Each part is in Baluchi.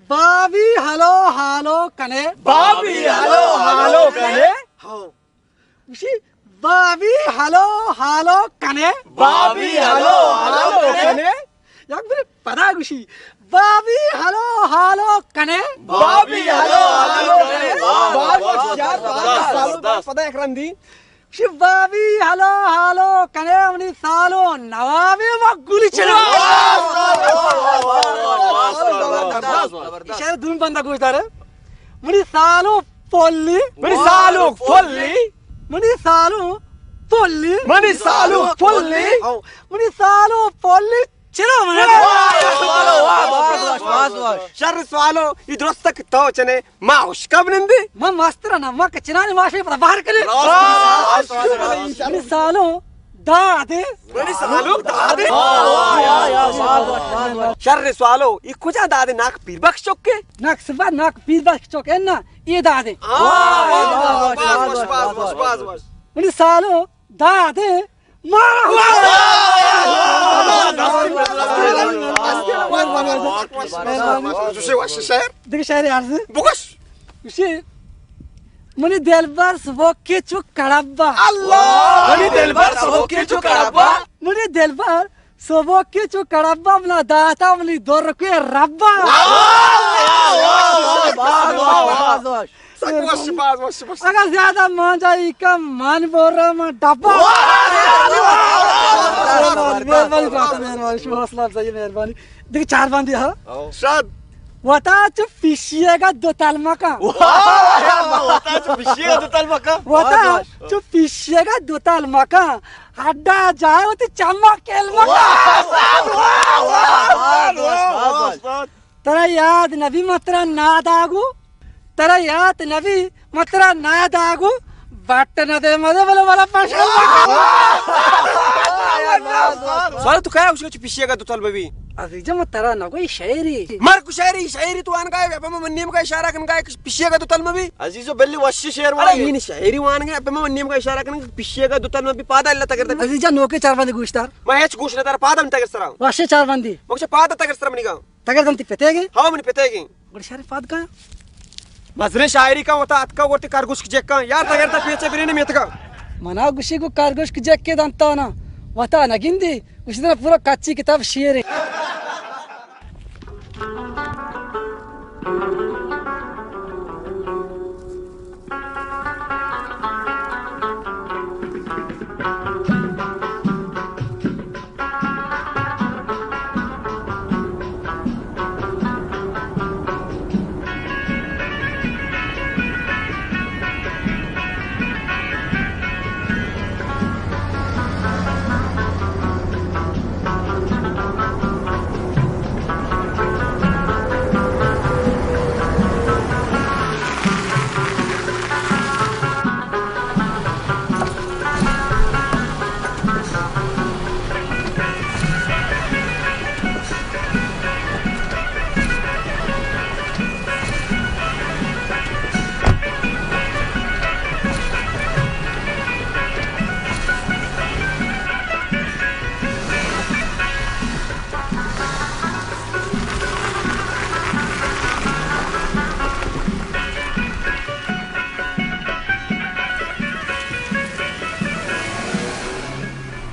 بابی ہلو ہالو کنے۔ بابی ہلو ہالو کنے۔ ہو۔ گوشی، بابی ہلو ہالو کنے۔ بابی ہلو ہالو کنے۔ یک بری پدا گوشی، بابی ہلو ہالو کنے۔ بابی ہلو ہالو کنے۔ واہ، واہ، واہ، واہ، واہ، زبردست۔ پدا یک رندی۔ شبابی ہلو ہالو کنے منی سالو نوابی و گلی چلو۔ واہ، واہ، واہ، واہ، واہ، واہ، زبردست، زبردست۔ شعر دون بندہ گوش دارے۔ منی سالو پولی۔ منی سالو پولی۔ منی سالو پولی۔ منی سالو پولی۔ او، منی سالو پولی۔ چرا من؟ واہ، واہ، واہ، واہ، واہ، واہ۔ شر سوالو، ای درست کہ تو چنے ما اشکب نندی۔ ما مستر نہ، ما کچنانی ماشے پدا باہر کرے۔ واہ، واہ، واہ، واہ۔ منی سالو دادے۔ منی سالو دادے۔ واہ، واہ، واہ، واہ، واہ۔ شر سوالو، ای کجا دادے؟ ناک پیر بخش چوک کے؟ ناک سبا، ناک پیر بخش چوک ہے نا، یہ دادے۔ واہ، واہ، واہ، واہ، واہ، واہ۔ منی سالو دادے۔ دیگہ شعر عرض۔ بگوش۔ گوشی، منی دلبر سبکی چو کڑبا۔ اللہ۔ منی دلبر سبکی چو کڑبا۔ منی دلبر سبکی چو کڑبا، منا داتا منی درکے ربا۔ سک وش، باز وش، وش۔ اگر زیادہ مان جائی کم، من بورا من ڈبا۔ مہربانی، مہربانی، شما حوصلہ افزائی، مہربانی۔ دیگہ چار بندی ہا۔ شاد۔ وتا چو پیشیے گا دو تل مکان۔ واہ، واہ، واہ، وتا چو پیشیے گا دو تل مکان۔ وتا چو پیشیے گا دو تل مکان۔ ہڈا جائے وتی چمک کل مکان۔ واہ، واہ، واہ، واہ، واہ۔ ترا یاد نبی من ترا ناداگو، ترا یاد نبی من ترا ناداگو، بٹ نہ دے مدے بلے والا پشل۔ سوال تو کیا گوشے چو پیشیے گا دو تل مبی؟ عزیزا من ترا نگو، ای شعری۔ مر کو شعری، شعری تو آن گائے، اپے من نیم کا اشارہ کن گائے، پیشیے گا دو تل مبی۔ عزیزو بلی وشی شعر وانی۔ این شعری وان گئے، اپے من نیم کا اشارہ کن گائے، پیشیے گا دو تل مبی، پادا اللہ تگر۔ عزیزا نوکے چار بندی گوشتار۔ میں ہچ گوش نہ دار، پادا من تگر سرا۔ وشی چار بندی۔ مکچ پادا تگر سرا منی گا۔ تگر دنتی پتے گے؟ ہاں، منی پتے گے۔ گڑا شعر پاد کن۔ مزنیں شاعری کن، وتا اتکا گوٹی کرگوشک جکاں۔ یار تگر تا پیچے برین میتگا۔ منا گوشی گو کرگوشک جکے دنتانا۔ وتا نگندی، گوشی دنا پورا کچی کتاب شعرے۔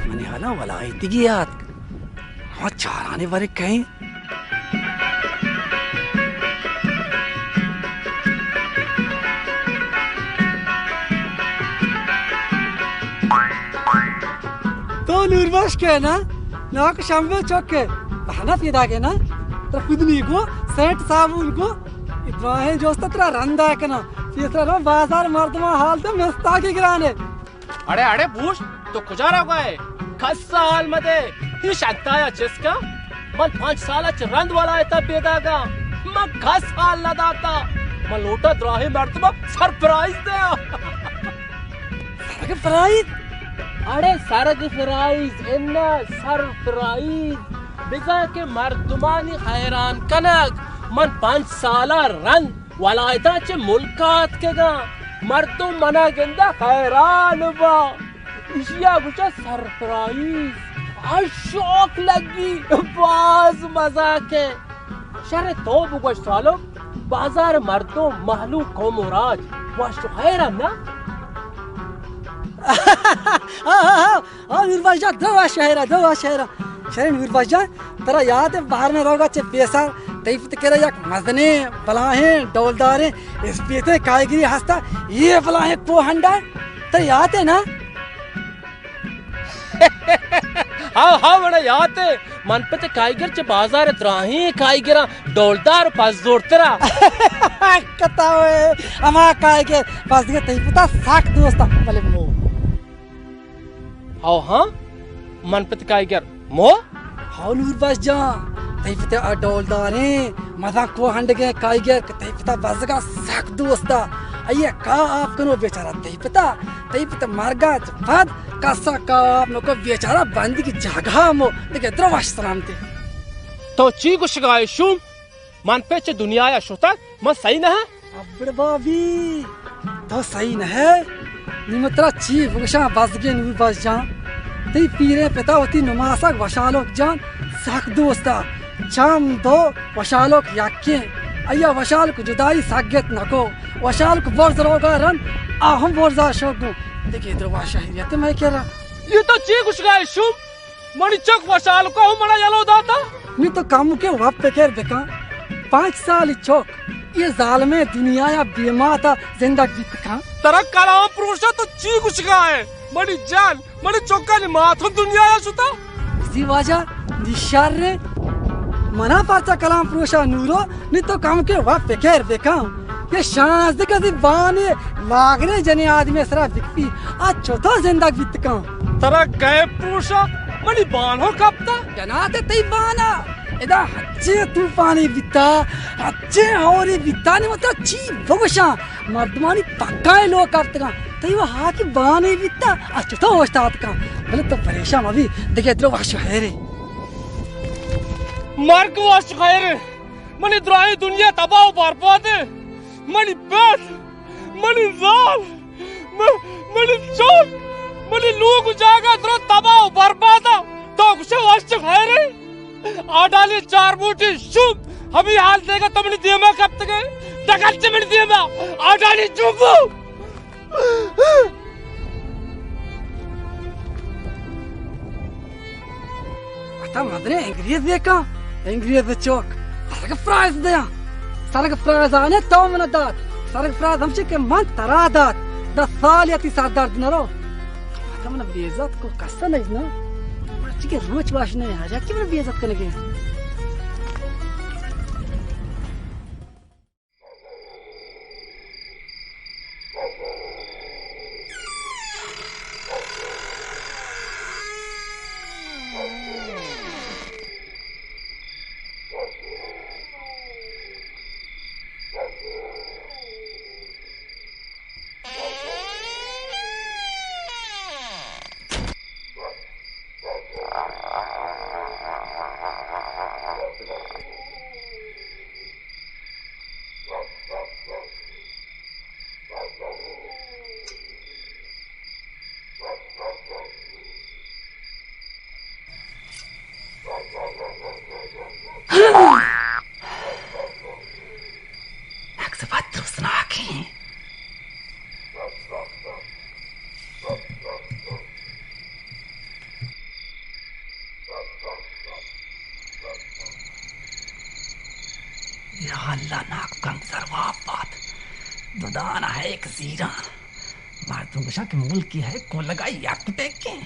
منی حالا ولایتگی آتک۔ ہما چارانی بارے کئیں؟ تو نوربخش کئے نا؟ ناکو شمبے چوک ئے۔ بہانہ پیدا کئے نا؟ ترا خود نی گو، سینٹ صابون گو۔ ابراہیم جوست ترا رندا کنا۔ تیسرا رو بازار مردماں حال دے مستاگی گرانے۔ اڑے، اڑے بوش، تو کجا روگا ئے؟ کس ءَ حال مدے۔ اے شنتایا چست کن۔ من پنچ سال ءَ چہ رند ولایت ءَ پیداگاں۔ من کس حال نہ داتا۔ من لوٹاں دراہیں مردماں سرپرائز دیاں۔ سرگ پرائز؟ اڑے سرگ پرائز اناں، سرپرائز۔ بزاں کہ مردمانی حیران کنگ۔ من پنچ سال ءَ رند ولایتاں چہ ملک ءَ آتکگاں، مردم منا گندہ حیران باں۔ ایشی ءَ گوشاں سرپرائز۔ آ شوق لگی، باز مزاک ئے۔ شر تو بگوش سالک، بازار مردم، مہلوک، قوم و راج وش و خیر انت نا؟ ہاں، ہاں، ہاں، ہاں، نوربخش جان، دو وش خیر، دو وش خیر۔ شریں نوربخش جان، ترا یات انت بہرن روگا چہ پیسر تئی پت کرا یک مزنیں، بلاہیں، ڈولداریں اسپیتیں کائیگری ہستا، یہ بلاہیں کوہنڈا، ترا یات انت نا؟ ہاں، ہاں، منا یات انت۔ من پت کائیگر چہ بازار دراہیں کائیگراں ڈولدار و پس زورترا۔ کتا ہوئے، ہما کائیگر، پس دیگہ تئی پتا سک دوستا، بلے مو۔ ہاں، ہاں، من پت کائیگر مو۔ ہاں نوربخش جان، تئی پت آ ڈولداریں، مزن کوہنڈگیں کائیگر کہ تئی پتا بزگا سک دوستا۔ آئی کا آپ کنو بیچارہ تئی پتا، تئی پت مرگا چہ پد کسا کا آپ نکو بیچارہ بندگی جاگہا مو، دگہ درو وش سلامتی۔ تو چی گوشگا ئے شوم؟ من پہ چہ دنیایا شتگ، من سہی نہ آں۔ ابڑ بابی، تو سہی نہ ئے۔ نی من ترا چی بگوشاں بزگیں نوربخش جان؟ تئی پیریں پتا وتی نماسگ وشالک جان سک دوستا۔ چم دو وشالک یکیں۔ آیا وشالک جدائی سگت نکو۔ وشالک برز روگا رند، آ ہم برزا شوگو۔ دگہ دروا شہریت مئے کرا۔ یہ تو چی گوشگا ئے شوم؟ منی چک وشالکا ہم منا یلو داتا۔ نی تو کمکے وت پکر بکن۔ پنچ سالی چک یہ ظالمیں دنیایا بے ماتا زندگ بیت کن۔ ترا کلام پروشا تو چی گوشگا ئے؟ منی جان، منی چکانی مات ہم دنیایا شتا۔ زی واجہ، نی شر، منا پرچا کلام پروشا نورو، نی تو کمکے وت پکر بکن۔ یہ شانزدہ کسی بانے لاگرے جنے آدمی سرا بکپی، آ چطور زندگ بیت کن؟ ترا گئے پروشا منی بانو کپتا؟ جنات تئی بانا، ادا ہچے طوفانی بیتا، ہچے ہوری بیتا، نی مطلب چی بگوشاں، مردمانی پکائیں لوگ کپتگاں، تئی وہ ہاکی بانے بیتا، آ چطور اوشتات کن؟ بلے تو پریشان مبی، دگہ درو وش خیرے۔ مرگ وش خیرے۔ منی دراہیں دنیا تباہ و برباد انت۔ منی پت، منی زال، م-، منی چک، منی لوگ و جاگہ درو تباہ و برباد انت۔ تو گوشے وش خیرے؟ آڈالی چار بوٹی شوم، ہمی حال دیگا تو منی دیما کپتگے۔ دگل چہ منی دیما، آڈالی چوبو۔ اتا مدرے انگریز دیکھا، انگریز چوک، سرگ پرائز دیاں۔ سرگ پرائز آنے تو من دات۔ سرگ پرائز ہمشی کہ من ترا دات۔ دس سال یا تی سر درد نرو۔ اتا من بے عزت کو کسا نہیں نا۔ مرچی کہ روچ باش نہیں، ہر یکی من بے عزت کنگے۔ نقص بد ترسناکیں۔ یا اللہ، ناکو کمسر واب بات۔ ددان ہیک زیراں۔ مردم گوشاں کہ ملکی ہیک کلگا یک ٹیکیں۔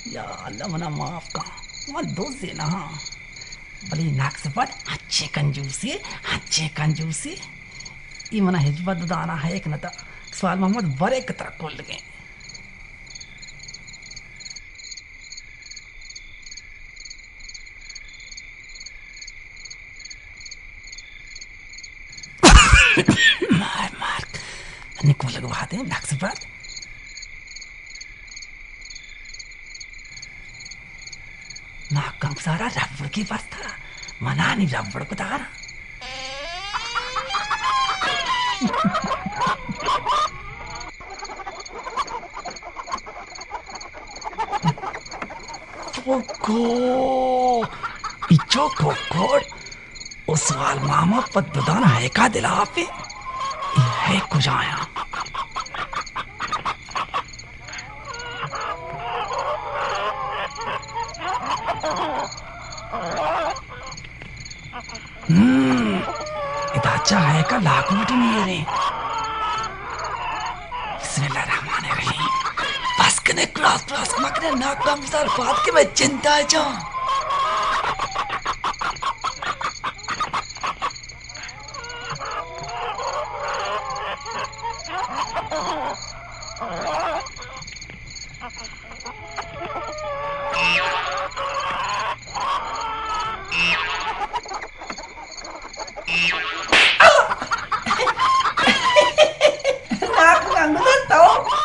یا اللہ، منا معاف کن۔ من دزے نہ آں۔ بلے ناکو بد انچیں کنجوسے، انچیں کنجوسے۔ ای منا ہچبر ددانا ہیک نہ دا۔ سوال محمد برے کہ ترا کلگیں۔ مار، مار۔ نی کلگ وہدے نقص بد۔ ناکو کمسارا ربڑ کی بستا۔ منا نی ربڑ کتارا۔ کوکو، پیچو کوکوڑ۔ سوال ماما پہ ددان ہیکا دلاپے۔ اے ہیک کجایاں؟ ہم، ادا چہ ہیکا لاکوٹی میریں۔ بسم اللہ الرحمن الرحیم۔ بس کنے، کلاس کلاس مکنے، ناکام مثال فات کے میں چنتا جاں۔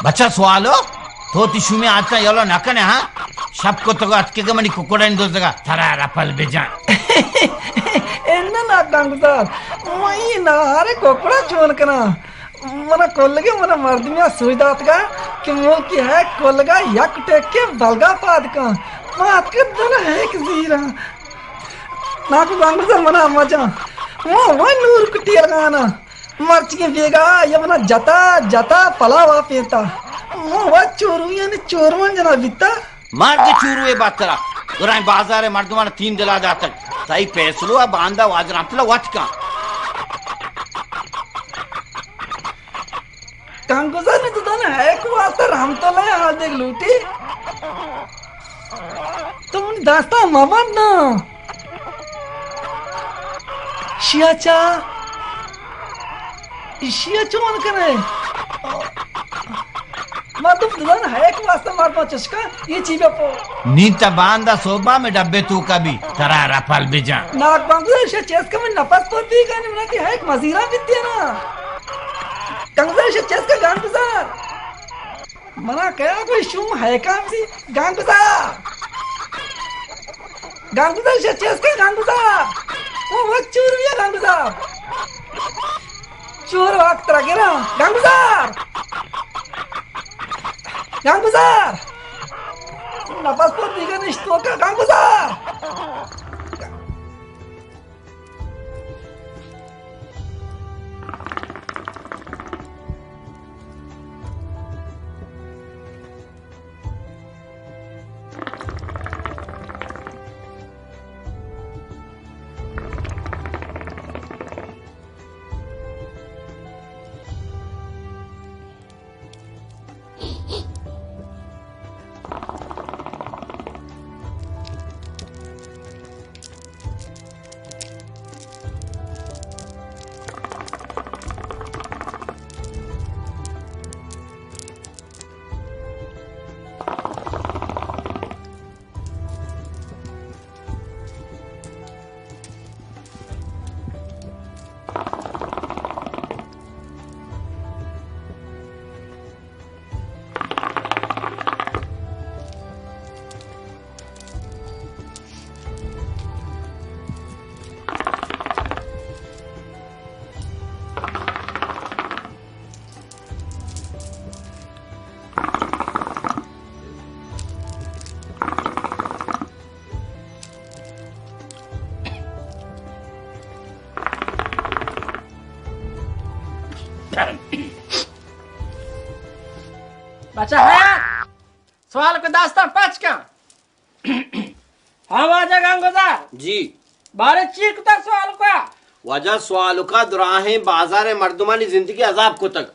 بچہ سوالو، تو تی شومی آتکا یلو نہ کنے، ہاں؟ شپ کو تو اتکے کہ منی ککڑانی دوزگا ترا رپل بجان۔ انہ نا گنگزار، من ای نہارے ککڑا چون کناں؟ منا کلگے منا مردمیا سوج داتگا کہ موکی ہے کلگا یک ٹیکے بلگا پاد کن۔ ما اتکے دن ہیک زیراں۔ ناکو گنگزار منا مجاں۔ ما وای نور کٹی الگانا۔ مرچی بیگا یا منا جتا جتا پلا واپینتا۔ ما وای چورویانی چورمن جنا بیتا۔ مرد چوروے باترا، درائیں بازار مردمان تین دلا داتگ۔ تئی پیسلو ء باندا واجہ رحمت اللہ وت کن۔ گنگزار نے تو دانا ہے کو واسطہ رحمت اللہ حال دیکھ لوٹی۔ تو منی داستا مبند نا۔ شیا چا؟ شیا چون کنے؟ مردم دزان ہے کہ واسطہ مردم چشکا یہ چی بپو۔ نی تا باندا صوبہ میں ڈبے تو کبھی ترا رپل بجان۔ ناک بانگو شا چیز کا من نفس پر دی گانی منا تی ہے کہ مزیرا بیتی نا۔ کنگزار شا چیز کا گان گزار۔ منا کیا کوئی شوم ہے کام سی؟ گنگزار! گنگزار، شہ چیز کن گنگزار! او وت چور بیا گنگزار! چور وقت را گرا گنگزار! گنگزار! نفس پر دیگه نشتو کا گنگزار! بچہ ہے، سوال کو داستان پچ کن۔ ہاں واجہ گنگزار۔ جی۔ بارے چی کتا سوال کا؟ واجہ سوال کا دراہیں بازار مردمانی زندگی عذاب کتگ۔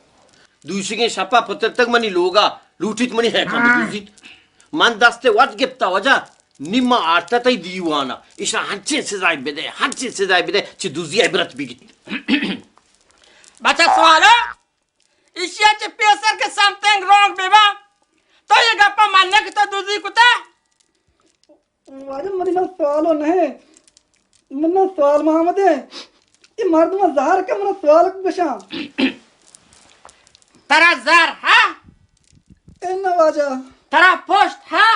دوشیگیں شپا پترتگ منی لوگا، لوٹیت منی ہیکاں بدوزیت۔ من دست وت گپتا واجہ، نی ما آرتا تئی دیوانا۔ ایشاں ہنچیں سزائے بدے، ہنچیں سزائے بدے، چہ دزی عبرت بگیت۔ بچہ سوالا، ایشیا چہ پیسر کہ سمتھنگ رانگ بہ با، تو یہ گپا مننے کہ تو دزی کتا؟ واجہ منی نام سوالو نہ، من نام سوال محمد ہے۔ یہ مردم زہر کہ من سوال گشاں۔ ترا زہر ہا؟ اے نہ واجہ۔ ترا پشت ہا؟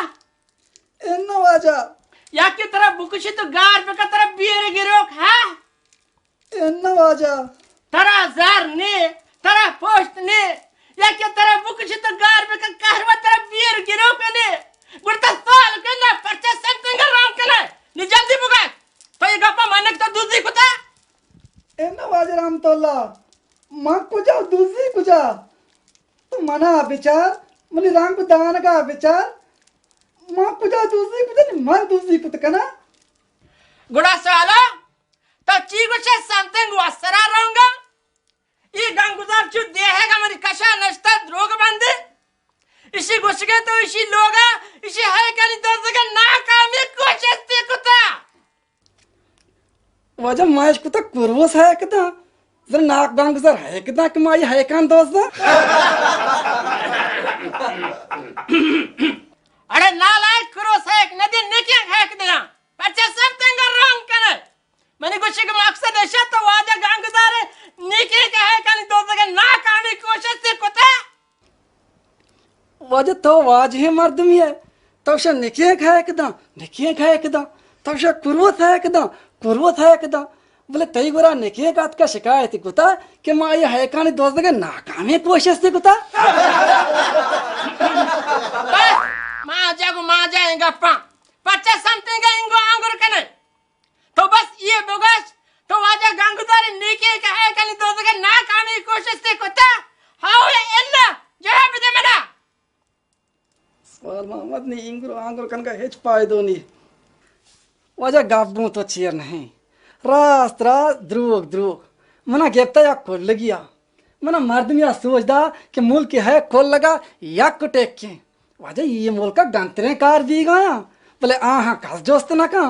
اے نہ واجہ۔ یا کہ ترا بکشی تو گار بکا ترا بیر گروک ہا؟ اناں واجہ۔ ترا زر نے، ترا پشت نے، یا کہ ترا بکشی تو گار بکن، کہروا ترا بیر گرو کنے۔ گڑا تو سوال کنا، پرچا سمتھنگ رانگ کنا؟ نی جلدی بگا۔ تو یہ گپا منک تو دزی کتا؟ دزی کجا؟ تو منا بچار، منی رنگ دانگا بچار۔ ما کجا دزی کتا؟ نی من دزی کت کنا۔ گڑا سوالا، تو چی گوشے؟ سمتنگ وسرا رونگا؟ ای گنگزار چو دیہے گا منی کشا نشتا دروگ بندے۔ اشی گوشگے تو اشی لوگا، اشی ہیکانی دزگا ناکامی کوشستی کتا۔ واجہ ما اش کتا کروس ہیک داں۔ زر ناک گنگزار ہیک داں کہ ما ای ہیکان دزداں۔ اڑے نالائک، کروس ہیک ندی، نکینک ہیک دیاں۔ پرچہ سمتنگ رونگ کنے؟ منی گوشگ مقصد اشا تو واجہ گنگزار نکینک ہیکانی دزگا ناکامی کوشستی کتا۔ واجہ تو واجہیں مردمے ئے، تو شہ نکینک ہیک داں، نکینک ہیک داں، تو شہ کروت ہیک داں، کروت ہیک داں، بلے تئی گورا نکینک آتکا شکایت کتا کہ ما اے ہیکانی دزگا ناکامیں کوشستے کتا۔ بس، ما جا گو ما جا ایں گپاں، پرچہ سمتنگا انگو آنگر کنے؟ تو بس یہ بگوش، تو واجہ گنگدار نیکی کہ ہے کنی دوزگے ناکامی کوشش تے کتا؟ ہاؤ الا، جواب دے منا۔ سوال محمد نی اینگر آنگر کنگا ہچ فائدو نی۔ واجہ گپ گوں تو چیر نہیں۔ راست راست، دروگ دروگ۔ منا گپتا یک کلگیا۔ منا مردمیا سوج دا کہ ملک ہے کلگا یک ٹیکیں۔ واجہ، اے ملک ء گنتریں کار بیگایاں، بلے آہاں کس جست نہ کن۔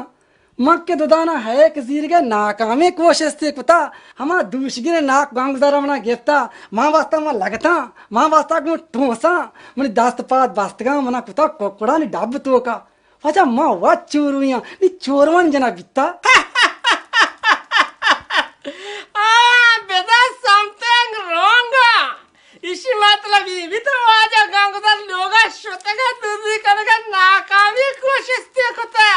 من کہ ددانا ہیک زیرگ ء ناکامیں کوشستے کتا، ہما دوشگین ناک گنگزار منا گپتا، ما واسطہ من لگتاں، ما واسطہ گوں ٹونساں، منی دست پاد بستگاں، منا کتا ککڑانی ڈب توکا۔ واجہ، ما وت چورویاں، نی چوروان جنا بیتا۔ آ، بدا سمتنگ رونگا۔ ایشی مطلب ای بیت واجہ گنگدار لوگا شتگا دزی کنگا ناکامی کوشستے کتا۔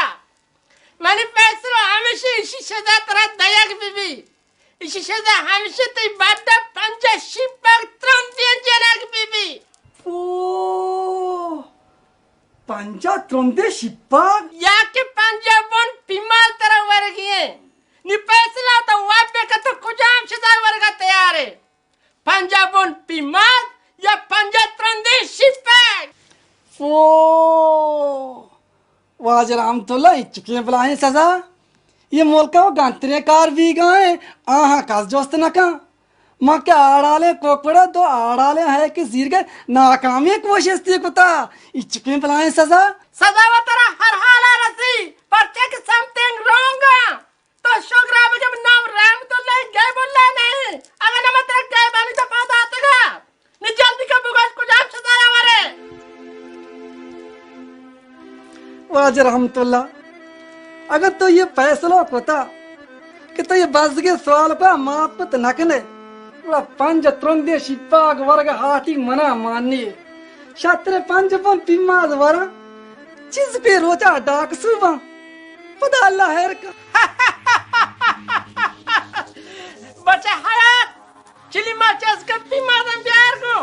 منی فیصلہ ہمیشہ ایشی سزا ترا دیگ بی بی۔ ایشی سزا ہمیشہ تئی بڈا پنجا شیپاگ ترندیں جنگ بی بی۔ او، پنجا ترندیں شیپاگ؟ یا کہ پنجا بن پیمال ترا ورگی ہیں۔ نی فیصلہ تو واب بکن تو کجام سزا ورگا تیار ہے۔ پنجا بن پیماز یا پنجا ترندیں شیپگ؟ او، واجہ رحمت اللہ، اے چکیں بلاہیں سزا؟ یہ ملک ء گنتریں کار بیگا ہیں، آہاں کس جست نہ کن۔ ما کہ آڑالیں کوکڑ ء دو آڑالیں ہے کہ زیرگئے ناکامیں کوشستے کتا، اے چکیں بلاہیں سزا؟ سزا و ترا ہر حالا رسی، پرچہ کہ سمتنگ رونگا۔ تو شکر ء بجن نام رحمت اللہ غیب اللہ نہیں، اگاں نہ من ترا غیبانی دفعہ داتگا۔ نی جلدی کن بگوش کجام سزا ء ورے؟ واجہ رحمت اللہ، اگر تو یہ فیصلہ کتا کہ تو یہ بزگیں سوال کو معاف کت نہ کنے، گڑا پنج ترندیں شیپاگ ورگ ہاٹی منا مانی۔ شتر پنج پن پیماز ورا چیز پہ روچا ڈاک سوباں۔ پدا اللہ خیر کا۔ بچہ حیات، چلی ما چس کپی مادم بیار کو۔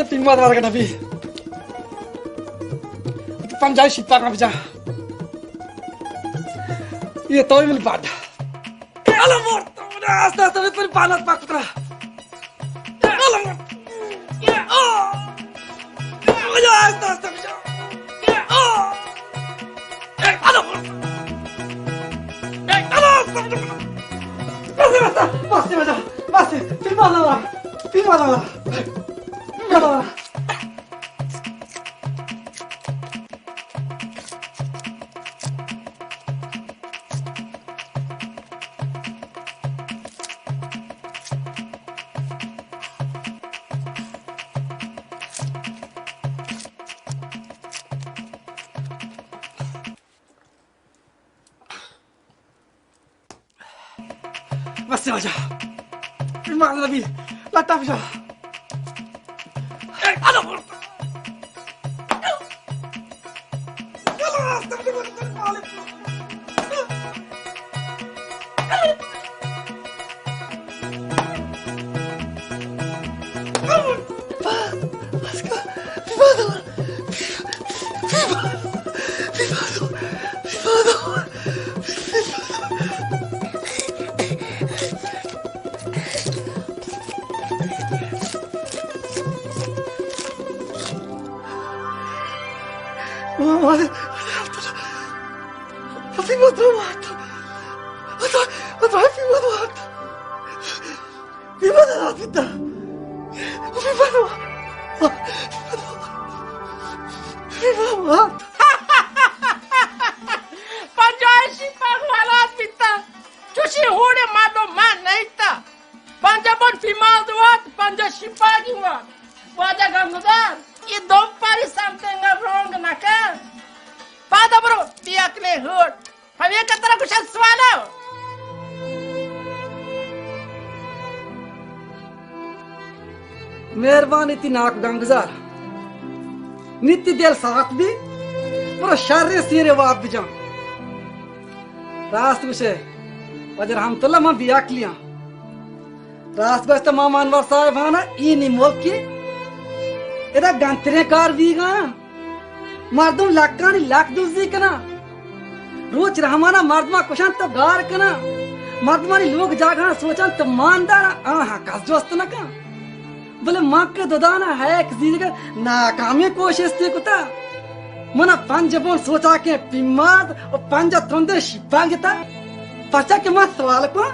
پیماد وارگ نبی. پنجائی شیپا کا بجا. یہ تو من پاٹ. الا مورتا، آستا آستا من پانات پاک پترا. الا مورتا. آ. آستا آستا بجا. آ. الا مورتا. الا آستا بجا. بس، بس، بس، بس، بس، پیماد وارگ، پیماد وارگ. پیماد وارگ. بس واجہ. ایمان نبی. لطف جا. اے، الو. پنجاہ شیپاگ ہلاس بیتا. چوشی ہوڑے مردم من نیتا. پنجاہ بن پیماد وات، پنجاہ شیپاگی وات. واجہ گنگدار، یہ دو پاری سمتنگ رونگ نکن. پادا برو، بی عقلے ہوڑ. ہمیں کترا کچھ سوال ہے. مہربانی تی ناک گنگزار. نی تی دل ساخت بی، برو شر سیرے واب بجان. راست گوشے، واجہ رحمت اللہ، من بے عقلیاں. راست گوشت ماما انور صاحب ہانا، ای نی ملکی ادا گنتریں کار بیگا. مردم لکانی لک دزی کناں. روچ رحمانا مردما کشنت تو گار کناں. مردمانی لوگ جاگہاں سوچنت تو مانداراں، آہاں کس جست نہ کن. بلے من کہ ددانا ہے کہ زیرگا ناکامیں کوشستے کتا. منا پنج بون سوچاکیں پیماد و پنجا ترندیں شیپاں گتا. پرچا کہ من سوال کن،